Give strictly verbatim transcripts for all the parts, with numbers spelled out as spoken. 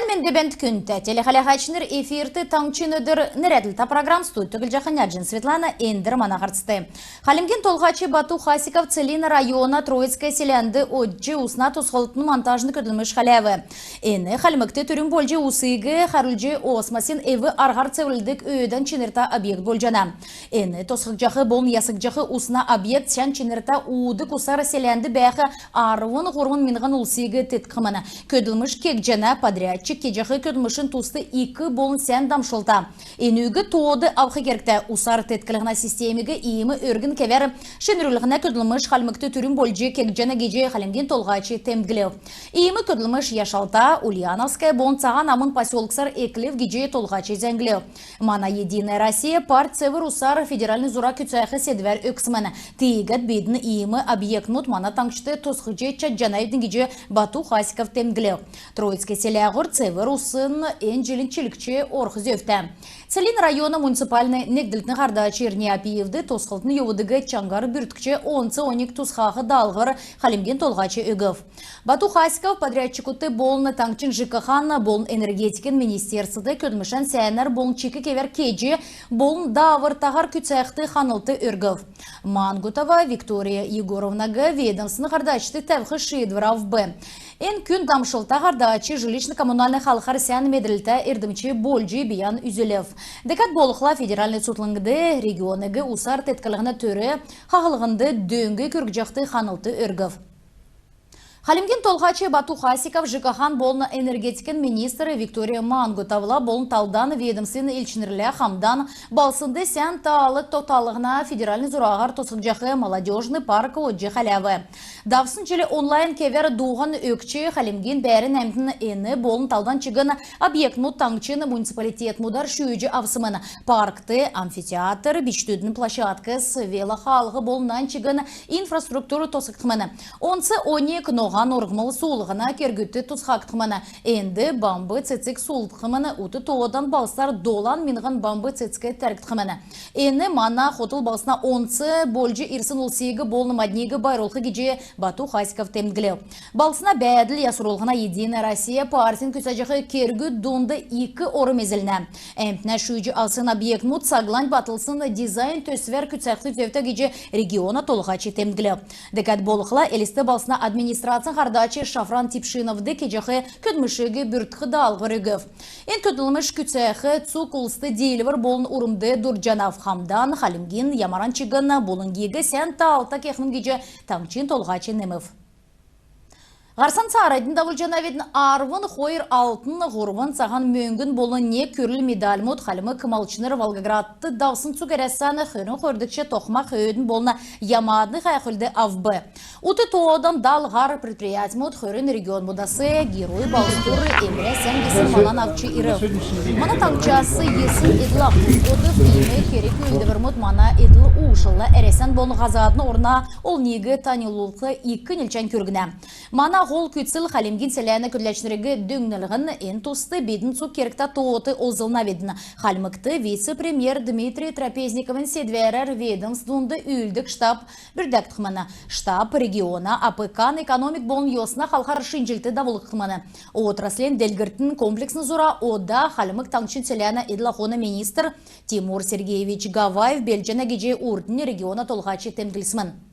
Менд бәәнт, күндтә телехәләһәчнр! Эфирт «Таңһчин өдр» нерәдлһтә программ. Студьд Түглҗәхнә Җин Светлана. Эндр мана һарцд. Хальмгин Толһач Бату Хасиков Целинн района Троицкое селәнд одҗ усна тосхлтын монтажн көдлмш хәләв. Эн Хальмгт түрүн болҗ усиг хәрүлҗ осмосин эв-арһар цеврлдг өөдән чинртә объект болҗана. Эн тосхгдҗах болн ясгдҗах усна объект сән чинртә уудг усар селәнд бәәх арвн һурвн миңһн улсиг теткхмн. Көдлмш кегдҗәнә. Подрядчик кеҗәх көдлмшин туст ик болн сән дамшлта. Энүг тоод авх кергтә. Усар тетклһнә системиг иим өргн кевәр шинрүллһнә көдлмш Хальмгт түрүн болҗ кегдҗәнә гиҗ Хальмгин Толһач темдглв. Иим көдлмш Яшалта, Ульяновское болн Цаһан Амн поселксар эклв гиҗ Толһач зәңглв. Мана «Единая Россия» парть цевр усар федеральн зура күцәх седвәр өгсмн. Тиигәд бидн иим объектмуд мана таңһчд тосхҗ чадҗанавидн гиҗ Бату Хасиков темдглв. Троицкое селәһүр цевр усн эн җилин чилгч орх зөвтә. Целинн района муниципальн негдлтин һардач Эрни Апиевд тосхлтын йовудыг чаңһар бүрткҗ, онц оньг тусхах даалһвр Хальмгин Толһач өгв. Бату Хасиков подрядчикүдт болн таңһчин ЖКХ-н болн энергетикин министерствд көдлмшән сәәнәр болн чик кевәр кеҗ болн даавртаһар күцәхд ханлт өргв. Мангутова Виктория Егоровнаг ведомствин һардачд тәвх шиидвр авв. Эн күн дамшлта һардач жилищн-коммунальн халхар сән медрлтә эрдмч болҗ бийән үзүлв. Дәкәд болхла федеральн цутхлңд региониг усар тетклһнә төр хаһлһнд дөң күргҗәхд ханлт өргв. Хальмгин Толһач Бату Хасиков ЖКХ-н болн энергетикин министр Виктория Мангутовала болн талдан ведомствин элчнрлә хамдан балһснд сән таал тогталһна федеральн зураһар тосхгдҗах «Молодёжный парк» одҗ хәләв. Давсн җил онлайн кевәр дууһан өгч, Хальмгин бәәрн әмтн эн болн талдан чигн объектмуд таңһчин муниципалитетмудар шүүҗ авсмн. Паркт амфитеатр, бичкдүдин площадкс, велохаалһ болн нань чигн инфраструктур тосхгдхмн. Онц оньг, ноһан урһмл суулһна кергүдт тусхагдхмн. Энд бамб цецг суулһгдхмн. Ут тоодан балһсар долан миңһн бамб цецг тәргдхмн. Эн мана хотл балһсна онц болҗ ирсн улсиг болн мадниг байрлулх гиҗ Бату Хасиков темдглв. Балһсна бәәдл ясрулһна «Единая Россия» партин күцәҗәх кергүд дунд ик орм эзлнә. Әмтнә шүүҗ авсн объектмуд цаглань батлсн дизайн төсвәр күцәхд зөвтә гиҗ региона толһач темдглв. Дәкәд болхла Элст балһсна администрацин һардач Шафран Тепшиновд кеҗәх көдлмшиг бүрткх даалһвр өгв. Эн көдлмш күцәх цуг улст диилвр болн урмд дурдҗанав. Хамдан Хальмгин ямаран чигн булңгиг сән таалта кехмн гиҗ таңһчин толһач немв. Һарцан цааранднь давулҗанавидн. Арвн хойр алтн, һурвн цаһан мөңгн болн нег күрл медальмуд хальмг малчнр Волгоградт давсн цуг Әрәсән хөрн хойрдгч тохма хөөдин болн ямадын һәәхүлд авв. Ут тоодан дал һар предприятьмуд хөрн регионмудас герой балһсдур эврә сән гисн малан авч ирв. Мана таңһчас гисн эдл-ахун одв. Иим керг-үүлдврмүд мана эдл-уушлла, Әрәсән болн һазадын орна олниг таньлдулхд ик нилчән күргнә. Мана һол күцл Хальмгин селәнә көдләчнриг дөңнлһн. Эн туст бидн цуг кергтә тоот олзлнавидн. Хальмгт вице-премьер Дмитрий Трапезниковин седвәрәр ведомствд үүлддг штаб бүрдәгдхмн. Штаб региона АПК-н экономик болн йосна халхар шинҗллт давулхмн. Отраслин делгрлтин комплексн зура ода Хальмг Таңһчин селәнә эдл-ахун министр Тимур Сергеевич Гаваев белдҗәнә гиҗ урднь региона толһач темдглсмн.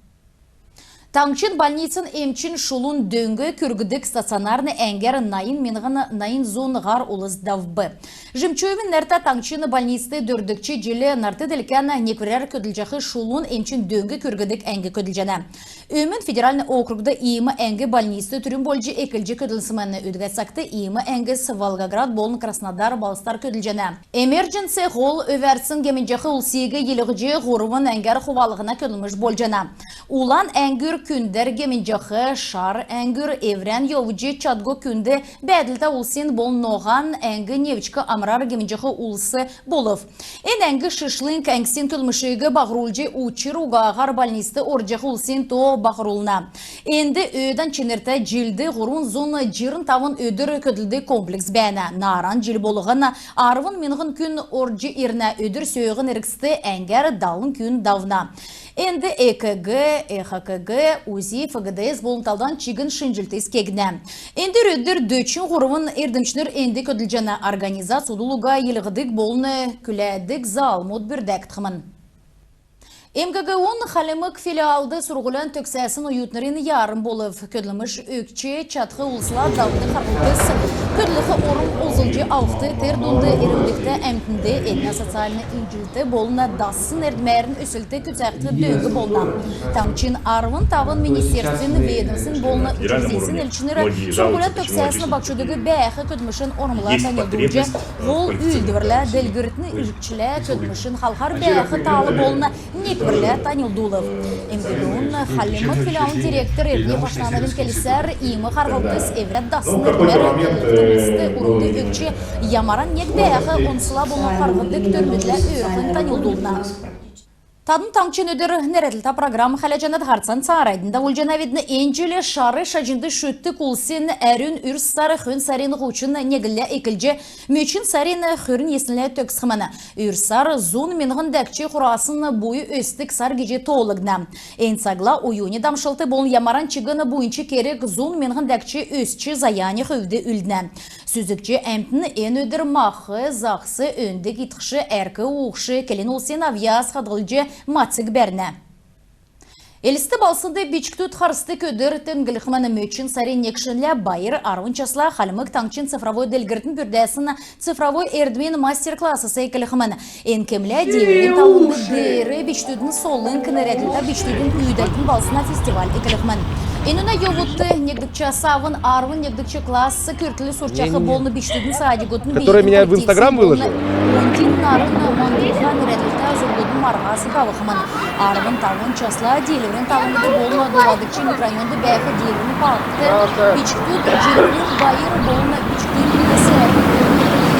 Таңһчин больницин эмчин шулун дөң күргдг стационарн әңгәр найн миңһн найн зун һар улс давв. Жемчуевин нертә таңһчин больницд дөрвдгч җил нарт-делкән некврәр көдлҗәх шулун эмчин дөң күргдг әңг көдлҗәнә. Өмн федеральн округд иим әңг больницд түрүн болҗ эклҗ көдлсмн. Өдгә цагт иим әңгс Волгоград болн Краснодар балһсдар көдлҗәнә. Эмердженси һол өвәрцин гемнҗәх улсиг йилһҗ һурвн әңгәр хувалһна көдлмш болҗана. Улан әңгүр күндәр гемнҗәх, шар әңгүр эврән йовҗ чадго күнд, бәәдлтә улсин болн ноһан әңг невчк амрар гемнҗәх улс болв. Эн әңг шишлң әңгсин көдлмшиг баһрулҗ, учр угаһар больницд орҗах улсин то баһрулна. Энд өөдән чинртә, җилд һурвн зун җирн тавн өдр көдлдг комплекс бәәнә. Нааран җил болһн арвн миңһн күн орҗ ирнә. Өдр сөөһин эргцд әңгәр далн күн давна. Энд ЭКГ, ЭХКГ, УЗИ, ФГДС болн талдан чигн шинҗллтс кегднә. Эндр өдр дөчн һурвн эрдмчнр энд көдлҗәнә. Организац удл уга йилһдг болн күләдг залмуд бүрдәгдхмн. МГГУ-н Хальмг филиалд сурһулян төгсәсн оютнрин ярмг болв. Көдлмш өгч чадх улсла давдг харһлтс, көдлх орм олзлҗ авхд, тер дунд эрмдгтә әмтнд, эднә социальн инҗлт болн дассн эрдмәрн өслт күцәгдх дөң болна. Таңһчин арвн тавн министерствин, ведомствин болн учрежденьсин элчнр сурһулян төгсәсн баһчудыг бәәх көдлмшин ормла таньлдулҗ, һол үүлдврлә, делгрлтин үзгчлә, көдлмшин халхар бәәх таал болн некврлә таньлдулв. МГГУ-н Хальмг филиалын директор Эрдни Пашнановин келсәр, иим харһлтс эврә дассн эрдмәр көдлдг улст урмд өгч, ямаран нег бәәх онцла болн харһдг төрмүдлә өөрхн таньлдулна. Тадн «Таңһчин өдр» нерәдлһтә программ хәләҗәнәт. Һарцан цааранднь давулҗанавидн. Эн җил Шар шаҗнд шүтдг улсин әрүн Үрс сар хөн сарин һучн негнлә эклҗ мөчн сарин хөрн йиснлә төгсхмн. Үрс сар зун миңһн дәкҗ хурасн буйн өсдг сар гиҗ тоолгдна. Эн цагла оюни дамшлт болн ямаран чигн буйнч керг зун миңһн дәкҗ өсч, заяни хүвд үлднә. Сүзгч әмтн эн өдр мах, заһс, өндг идхш, әрк уухш, келн улсин авъяс хадһлҗ, мацг бәрнә. Элст балһснд бичкдүд харсдг өдр темдглхмн. Мөчн сарин негнлә байр арвн часла Хальмг Таңһчин цифровой делгрлтин бүрдәсн «Цифровой эрдмин мастер-классас» эклхмн. Эн кемлә «Диилврин талвң деер бичкдүдин солң» нерәдлһтә бичкдүдин үүдәлтин балһсна фестиваль эклхмн. Энүнә йовудт негдгч классас авн арвн негдгч класс күртл сурчах болн бичкдүдин садикудын, которые меня в Инстаграм выложил. Оньдин нарн маңһдха нерәдлһтә зургудын марһас давхмн. Арвн тавн часла Диилврин талвңд болн доладгч микрорайонд бәәх Диилврин паркт бичкдүд «Җирһлин байр» болн «Бичкдүдин сәәхн»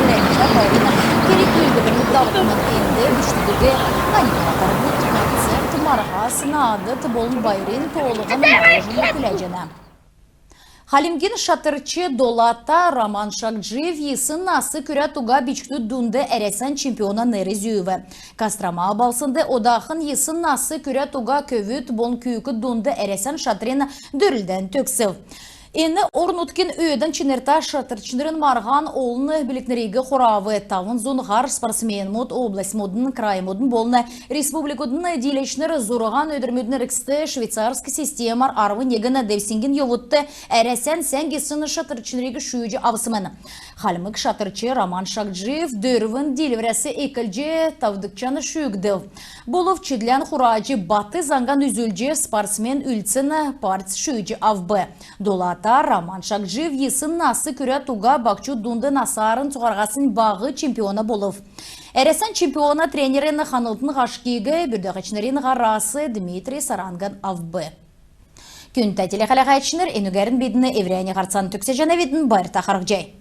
нерәдлһтә байрин керг-үүлдвр давхмн. Энд бичкдүдиг аниматормуд, концерт, марһас, наадд болн байрин тоолһн, мороженое күләҗәнә. Хальмгин шатрч Долата Роман Шагджиев йисн нас күрәд уга бичкдүд дунд Әрәсән чемпиона нер зүүв. Кострома балһснд одахн йисн нас күрәд уга көвүд болн күүкд дунд Әрәсән шатрин дөрлдән төгсв. Эн орн-нутгин өөдән чинртә шатрчнрин марһан олн билгтнриг хурав. Тавн зун һар спортсменмуд областьмудын, краймудын болн республикудын дииләчнр зурһан өдрмүдин эргцд швейцарск системәр арвн негн девсңгин йовудт Әрәсән сән гисн шатрчнриг шүүҗ авсмн. Хальмг шатрч Роман Шагджиев дөрвн диилврәс эклҗ тавдгчан шүүгдв. Болв чидлән хураҗ, бат заңган үзүлҗ, спортсмен үлдсн парц шүүҗ авв. Долата Роман Шагджиев йисн нас күрәд уга баһчуд дунд насарн цуһараһаснь баһ чемпиона болв. Әрәсән чемпиона тренерин ханлтын һашкиг бүрдәгчнрин һарас Дмитрий Сарангин авв. Күндтә телехәләһәчнр, энүгәрн бидн эврәннь һарцан төгсәҗәнәвидн. Байрта харһцхай.